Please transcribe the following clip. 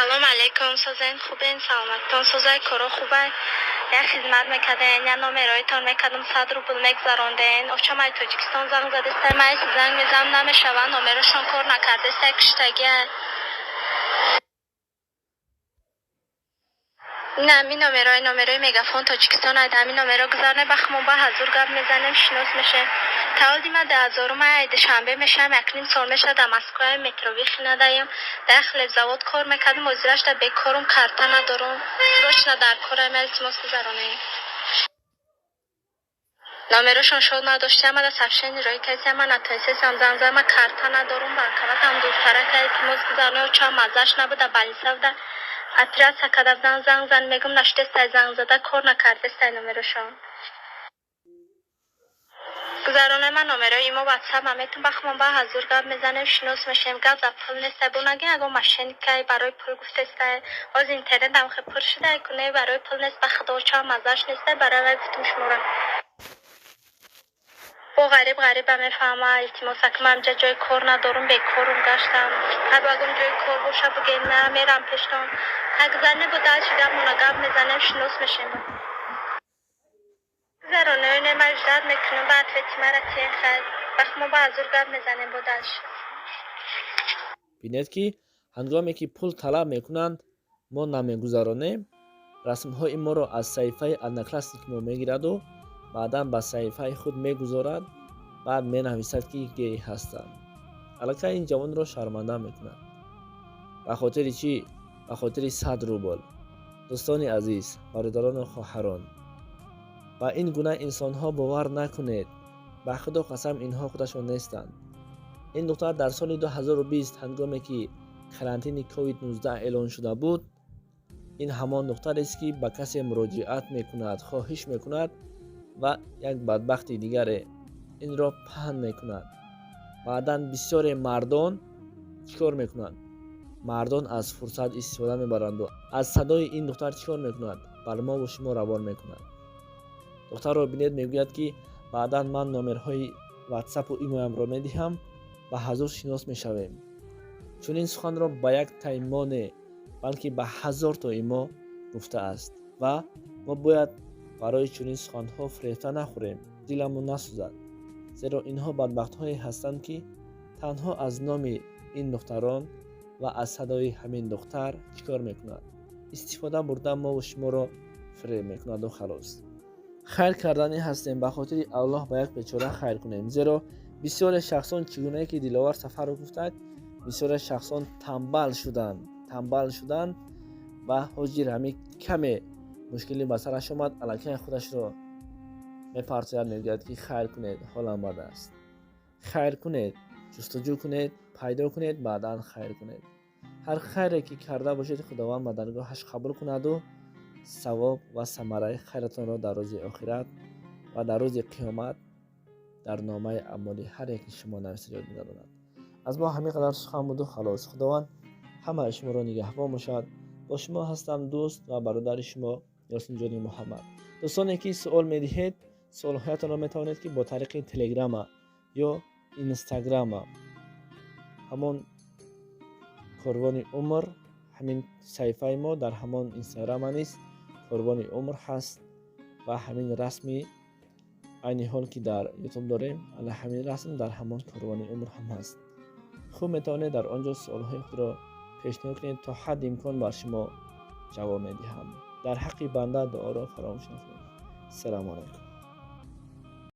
Салом алейкум, созен, хубен, саломаттон, созай, коро хубай. Як хизмат мекарден, я номероитон мекардам, 100 рубл мегзаронден. Очамай Тоҷикистон занг задестай, май занг мезанам, намешава, номерошон кор накардестай, киштагия. Не, ҳамин номерои Мегафон Тоҷикистон ай, ҳамин номеро гузарне, бахмо ба ҳазур гап мезанем, шинос мешем. Таваллуди ман 2000 ай, Душанбе мешавам, 1,5 сол мешавад, дар Москваи метровӣ хинадаем. Дар хлебзавод кор мекардам, ҳозирашда бекорум, карта надорум. Срочно дар корам, илтимос гузаронем. Номерошон шод надоштам, мада сообщение рои кардем, ман натонистам занг задам, ман карта надорум, банкоматам дуртарак, илтимос гузаронем, чанд маззаш набуда, больница буда. Операция карда будам, занг зан мегум, нашудестай, занг зада кор накардестай номерошон. Гузаронаи ман номерои имо, ватсап ма метун, бахмон ба ҳазур гап мезанем, шинос мешем. Гап за пул нестай, бо наги ягон мошенникай барои пул гуфтестай. Ҳоз интернетам хе пур шудай, куне барои пул нест, ба худо чанд маззаш нестай, барои вай гуфтум шуморо. Бо ғариб ғариба мефаҳма, илтимос акм, ҳамҷа ҷои кор надорум, бекорум гаштам. Ҳар ягон ҷои кор боша буген, на мерам пештон. Гузарне бо дальше гапмона гап мезанем, шинос мешем. Гузаронаёне ман ждать мекунам, ба ответи мара тиен хайр. Вақт мо ба ҳазур гап мезанем бо дальше. Бинед, ки ҳангоме ки пул талаб мекунанд, мо намегузаронем, расмҳои моро аз саҳифаи Одноклассники мо мегираду баъдан ба саҳифаи худ мегузорад, баъд менависад, ки гей ҳастанд. Аллакай ин ҷавонро шарманда мекунад. Ба хотири чӣ? Ба хотири 100 рубл. Дӯстони азиз, бародарону хоҳарон, ба ин гуна инсонҳо бовар накунед. Ба худо қасам, инҳо худашон нестанд. Ин духтар дар соли 2020, ҳангоме ки карантини COVID-19 эълон шуда буд, ин ҳамон духтарест, ки ба касе муроҷиат мекунад, хоҳиш мекунад ва як бадбахти дигаре инро паҳн мекунад. Баъдан бисёре мардон чӣ кор мекунанд? Мардон аз фурсат истифода мебаранду аз садои ин духтар чӣ кор мекунад? Бар мову шумо равон мекунад. Духтарро бинед, мегӯяд, ки баъдан ман номерҳои ватсапу имоямро медиҳам, ба ҳазур шинос мешавем. Чунин суханро ба як таймоне, балки ба ҳазор тои мо гуфтааст ва мо бояд барои чунин суханҳо фирефта нахӯрем, диламон насӯзад, зеро инҳо бадбахтҳое ҳастанд, ки танҳо аз номи ин духтарон ва аз садои ҳамин духтар чӣ кор мекунад? Истифода бурда мову шуморо фиреб мекунаду халос. Хайр карданӣ ҳастем, ба хотири Аллоҳ ба як бечора хайр кунем, зеро бисёре шахсон, чӣ гунае ки Диловар Сафаров гуфтад, бисёре шахсон тамбал шуданд, тамбал шуданд ва ҳозир ҳами каме мушкилӣ ба сараш омад, аллакай худашро мепартояд, мегӯяд, ки хайр кунед, ҳолам бад аст. Хайр кунед, ҷустуҷӯ кунед, пайдо кунед, баъдан хайр кунед. Ҳар хайре ки карда бошед, Худованд ба даргоҳаш қабул кунаду савоб ва самараи хайратонро дар рӯзи охират ва дар рӯзи қиёмат дар номаи аъмоли ҳар яки шумо нависта ёд мегардонад. Аз мо ҳамин қадар сухан буду халос. Худованд ҳамаи шуморо нигаҳбон бошад. Бо шумо ҳастам дӯст ва бародари шумо Ёсинҷони Муҳаммад. Дӯстоне ки суол медиҳед, суолҳоятонро метавонед, ки бо тариқи Телеграма ё Инстаграма, ҳамон Корвони умр, ҳамин саҳифаи мо дар ҳамон Инстаграма низ Корвони умр ҳаст ва ҳамин расми айни ҳол, ки дар Ютуб дорем, ана ҳамин расм дар ҳамон Корвони умр ҳам ҳаст. Хуб, метавонед дар он ҷо суолҳои худро пешниҳод кунед, то ҳадди имкон бар шумо ҷавоб медиҳам. Дар ҳаққи банда дуоро фаромӯш накунед. Салому алайкум.